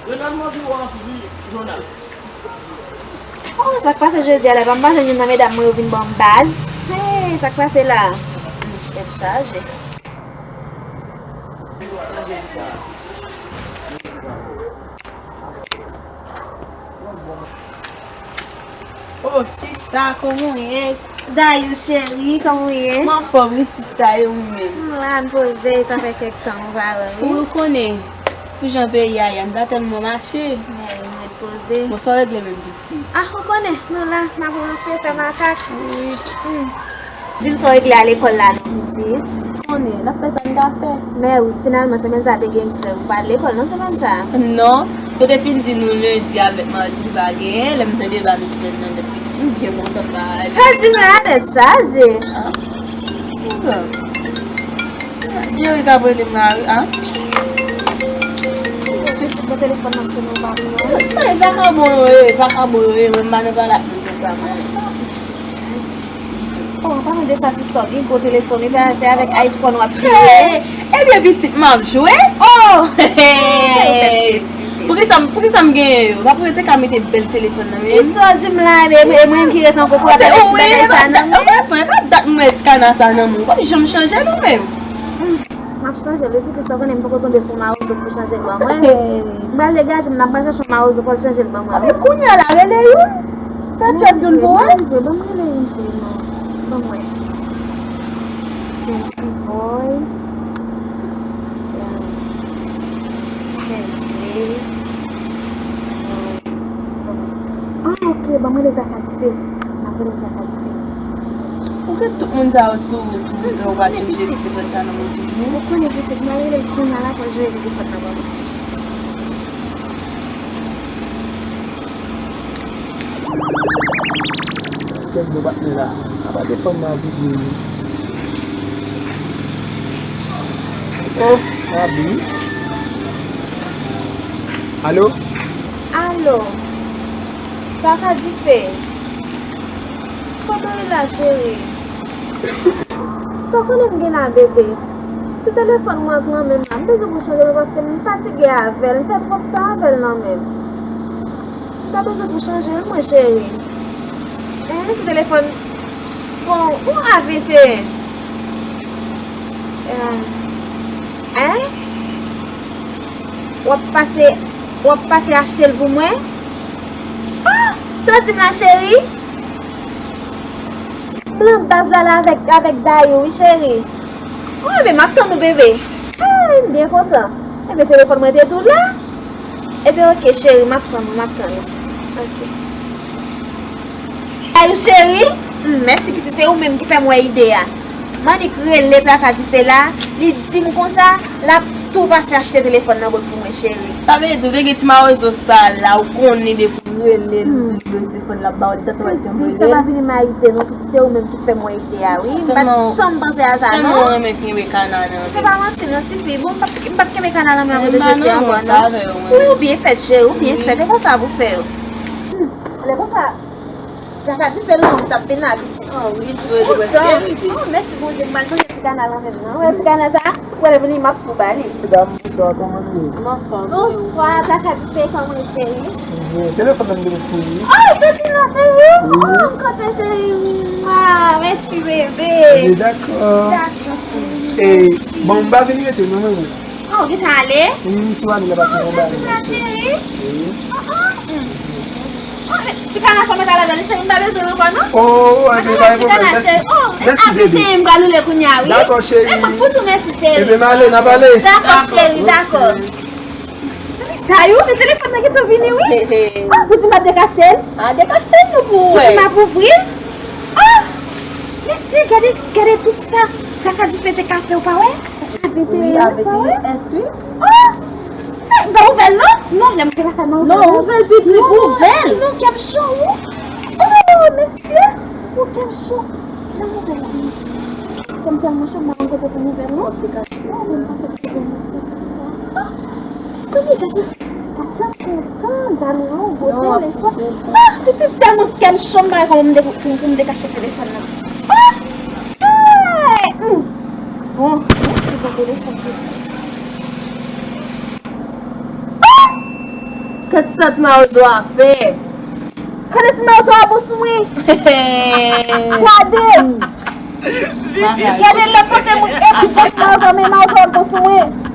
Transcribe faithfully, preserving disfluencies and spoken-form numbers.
Donald mande w anvi, Donald. Oh, sa k pase jodi a la, pa m pa jwenn youn nan medam mwen yo vin ban m baz. Hey, sa k pase la? Hmm, tèt chaje. Oh, sista, kòman w ye? Dayou cheri, kòman w ye? M anfòm wi sista, e ou menm? M la, m poze, sa fè kèk tan m pa wè w wi. Ou konnen, pou jan peyi a ye a, m pa tèlman mache. Mwen, m ret poze. Bon, sa w regle menm pitit? Ah, ou konnen, nou la, n ap ranse, fè makak. Wi. Hmm. Di m sa w regle a lekòl la non, pitit. Konnen, n ap fè sa n ka fè. Mè wi, finalman, semèn sa a te gen grèv. Ou pa al lekòl non semèn sa a? Non, yo te fin di nou lendi avèk madi pa genyen, lè m tande ba nou semèn nan nèt pitit, m byen kontan pa al. Sa di m la, tèt chaje. Ah, kisa? Jerry k ap rele m la wi, ah. Pitit, bon, telefòn nan sone, ou pa gen non. Sa e vakabon yo ye, vakabon yo ye, mwen m pa nan pale ak moun konsa mwen. Oh, an palan de sa, sista, w gen gwo telefòn wi, se avèk iPhone w ap peye. Ebyen pitit m ap jwe. Oh! Poukisa m, poukisa m genyen yo? Pa pou yo te ka mete bèl telefòn nan men m? Kisa w di m la, e, e mwen ki ret ankò pou w ap mete ti bagay sa nan men m? Ou wè sa, e pa dat mwen wè ti kana sa nan men w. W ap janm chanje l ou menm? M ap chanje l wi, pitit, sa w konnen m poko tonbe sou mawozo pou chanje l ban mwen. M pral degaje m, m pral chache yon mawozo pou l chanje l ban mwen. Epi kounye a la, rele youn. Fè djòb youn pou wè. Ban m rele youn pou non. Ban m wè. James Boy. Kensley. Ah, ok, ban m rele Kaka Dife. M ap rele Kaka Dife. Ou gen tout moun sa yo sou wout ou, men ou pa janm jere telefòn sa nan men w. Ou konnen pitit, m al rele l kounye a la, fò jere telefòn nan ban mwen. Kèt, bon, patnè la. Apa te fanm nan ap vide wi. Oh, abi. Alo? Alo? Kaka Dife? Kote w ye la, cheri? Sa w konnen m gen la, bebe? Ti telefòn mwen ak nan men m la, m bezwen pou chanje l paske m fatige avè l, m fè twòp tan avè l nan men m. M ta bezwen pou chanje l, mwen, cheri. Hein, ti telefòn. Bon, ou a venteyen. Hein? W ap pase, w ap pase achte l pou mwen? Ah, sa w di m la, cheri? M lan baz la, la avèk, avèk Dayou, wi, cheri. Oh, ebyen, m ap tann ou, bebe. Ah, m byen kontan. Ebyen, telefòn mwen te tou la. Ebyen, ok, cheri, m ap tann ou, m ap tann ou. Ok. Dayou, cheri, hmm, mèsi, pitit, se ou menm ki fè m wè ide a. M annik rele Kaka Dife la, li di m konsa, l ap tou pase achte telefòn nan bòt pou mwen, cheri. Sa vle di, ou te gen ti mawozo sa la, ou konnen depi w rele l, ou di l bezwen telefòn, l ap ba w li, tèt sa pa t janm rele. Sa pa vin marite non, pitit, se ou menm ki fè m wè ide a, wi. M pa t janm panse a sa, non. Tèlman w renmen kenbe kana nan men w. Se pa manti, non, tifi. Bon, m p ap, m p ap kenbe kana nan men w akote jodi a ankò, non. Wi, ou byen fèt, cheri, ou byen fèt. E konsa pou fè yo. Hmm, lè konsa, Kaka Dife lanmou t ap vin la, pitit. Ah wi, ti rele prèske rive. Oh, mèsi Bondye, m pa t chanje ti kana nan men m, non. Ou wè ti kana sa? Ou wè lè vini, m ap tou ba li. Medam, bonswa, kòman nou ye? M anfòm. Bonswa, Kaka Dife, kòman w ye, cheri? Byen, telefòn nan m te pou wi. Oh, se ti la, cheri? Wi. Oh, m kontan, cheri. Mwa, mèsi, bebe. Ebyen, dakò. Dakò, cheri. E, mèsi. Bon, m pa vin rete, non, men wi. Oh, ou gentan ale? Wi, m sou ale la, pase nan ba. Oh, sa se la, cheri? Wi. Oh, oh, hmm. Oh, men, ti kana sa mwen t al avè li, cheri, m pa bezwen l ankò, non? Oh, ebyen, pa gen pwoblèm. Mèsi, mèsi, bebe. Oh, mèsi, bebe. M pral oule kounye a, wi. Dakò, cheri. E, mwen pou di w mèsi, cheri. Ebyen, m ale, n ap ale. Dakò, cheri, dakò. Dayou, men telefòn nan gentan vini, wi. He, he. Ah, ou di m ap dekache l? Ah, dekache l nou pou w wè. Ou di m ap ouvri l? Ah! Mesye, gade, gade tout sa Kaka Dife te ka fè, ou pa wè? Wi, avèk li, wi. Ah! Eh, m pa ouvè l non. Non, lè m te lakay mwen ouvè l. Non, ouvè l, pitit, ouvè l. Non, kè m cho, wi. Oh, mesye, ou kè m cho. Janm ouvè l la. Kè m tèlman cho, m pa konn kote pou m ouvè l non. Oh, mwen pa fè ti jan konsa. Ah! Sa m degaje. Gajan kontan, dam nan, gwo telefòn. Ah, pitit, tèlman kè m cho, m pa wè kòman m de-, pou, pou m dekache telefòn nan. Ah! Hey! Hmm. Bon, mèsi pou telefòn, Jezi. Ah! Kante sa ti mawozo a fè? Kante ti mawozo a bon sou mwen? Gade! Gade lè panse moun ekri bon sou mawozo, men mawozo a bon sou mwen.